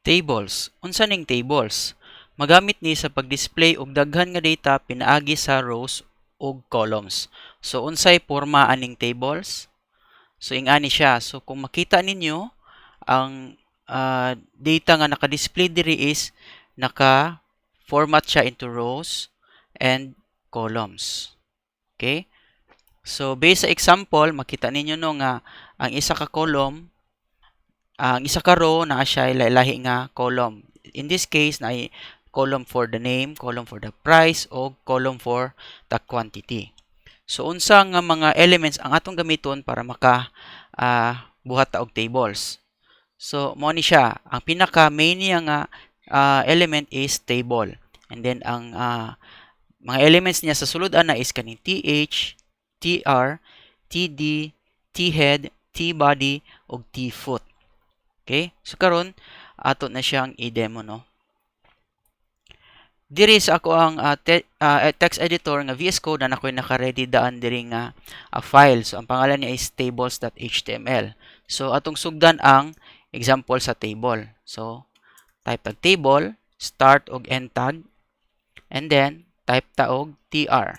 Tables. Unsa ning tables? Magamit ni sa pag-display og daghan nga data pinaagi sa rows ug columns. So unsay porma aning tables? So ingani siya. So kung makita ninyo ang data nga naka-display diri is naka-format siya into rows and columns. Okay? So based sa example, makita ninyo, no, nga ang isa ka column, ang isa ka row, naa siya lahi nga column. In this case, naay column for the name, column for the price, o column for the quantity. So unsa nga mga elements ang atong gamiton para maka buhat ta og tables? So mao ni siya. Ang pinaka main niya nga element is table. And then ang mga elements niya sa sulod ana is kaning th, tr, td, thead, tbody ug tfoot. Okay? So karon ato na siyang i-demo, no. Diri sa ako ang text editor nga VS Code na ako'y naka-ready daan diri nga file. So ang pangalan niya is tables.html. So atong sugdan ang example sa table. So type tag table, start og end tag, and then type ta og tr.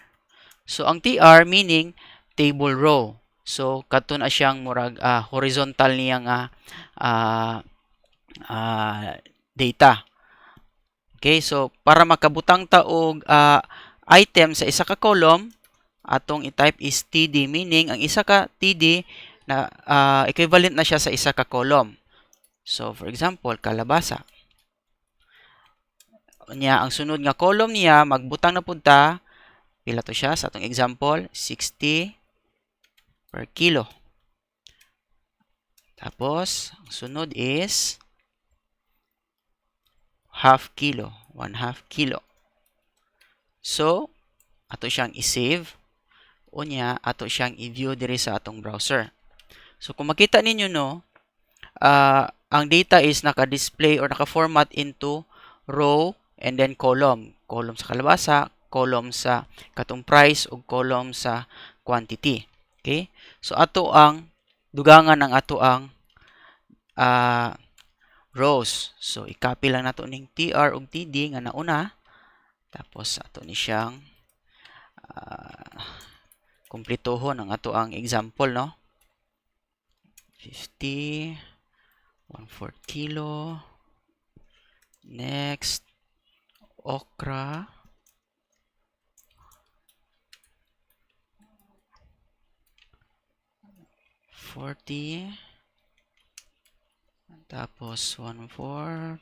So ang tr meaning table row. So kadto na siyang murag horizontal niya nga data. Okay, so para makabutang ta og item sa isa ka column, atong i-type is td, meaning ang isa ka td na equivalent na siya sa isa ka column. So for example, kalabasa. Unya ang sunod nga column niya, magbutang na pud ta, pila to siya sa atong example? 60 per kilo. Tapos ang sunod is half kilo, 1/2 kilo. So, ato siyang i-save. Unya, ato siyang i-view diri sa atong browser. So, kung makita ninyo, no, ang data is naka-display or naka-format into row and then column. Column sa kalabasa, column sa katong price, ug column sa quantity. Okay? So, ato ang dugangan ang ato ang rows. So, i-copy lang nato ning tr ug td nga nauna. Tapos, ato ni siyang kumpletohon ang ato ang example, no? 50, 1/4 kilo. Next, okra. 40. Tapos, 1/4.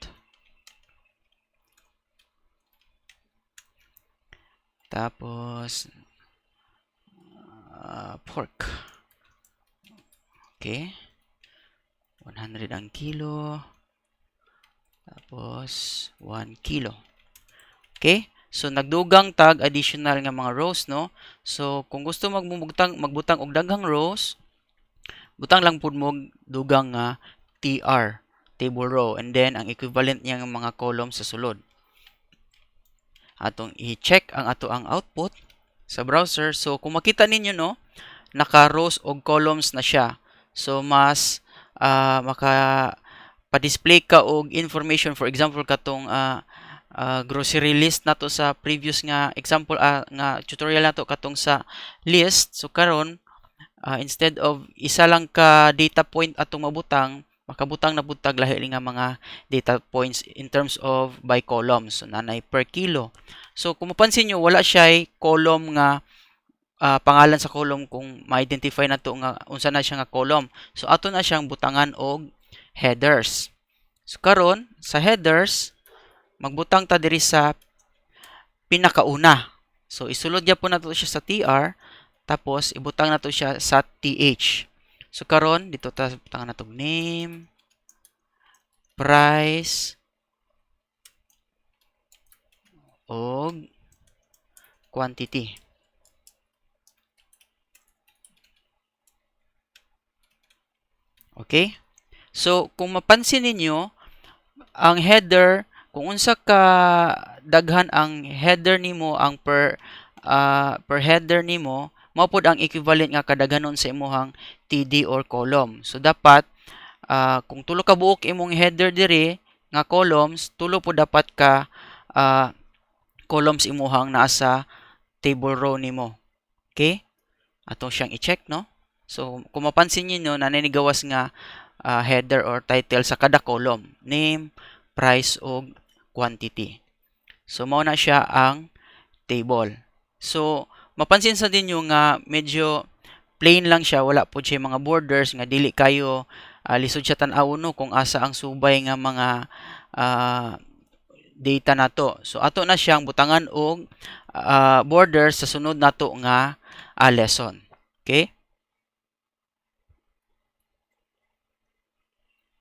Tapos, pork. Okay. 100 ang kilo. Tapos, 1 kilo. Okay? So, nagdugang tag additional nga mga rows, no? So, kung gusto magbutang og daghang rows, butang lang pud mo dugang nga TR, table row, and then ang equivalent niya ng mga column sa sulod. Atong i-check ang ato ang output sa browser. So, kung makita ninyo, no, naka rows og columns na siya. So, mas maka pa-display ka og information, for example katong grocery list nato sa previous nga example, nga tutorial nato, katong sa list. So karon, instead of isa lang ka data point atong mabutang, makabutang na pud tag lahi nga mga data points in terms of by columns. So nanay per kilo. So kung mapansin nyo, wala siya column nga pangalan sa column kung ma-identify nato nga unsa na siya nga column. So ato na siyang butangan og headers. So karon sa headers, magbutang ta diri sa pinakauna. So isulod gyapon nato siya sa tr, tapos ibutang nato siya sa th. So karon dito ta butangan nato name, price og quantity. Okay? So kung mapansin ninyo, ang header, kung unsa ka daghan ang header nimo, ang per header nimo, mao pod ang equivalent nga kadaghanon sa imong TD or column. So dapat kung tulo ka buok imong header diri, nga columns, tulo po dapat ka columns imuhang naa sa table row nimo. Okay? Ato siyang i-check, no? So, kung mapansin niyo, naninigawas nga header or title sa kada column: name, price, ug quantity. So, mao na siya ang table. So, mapansin sa ninyo nga medyo plain lang siya, wala po siya mga borders nga dili kayo lisod siya tan-awon, no, kung asa ang subay nga mga data nato. So ato na siyang butangan og borders sa sunod nato nga lesson. Okay?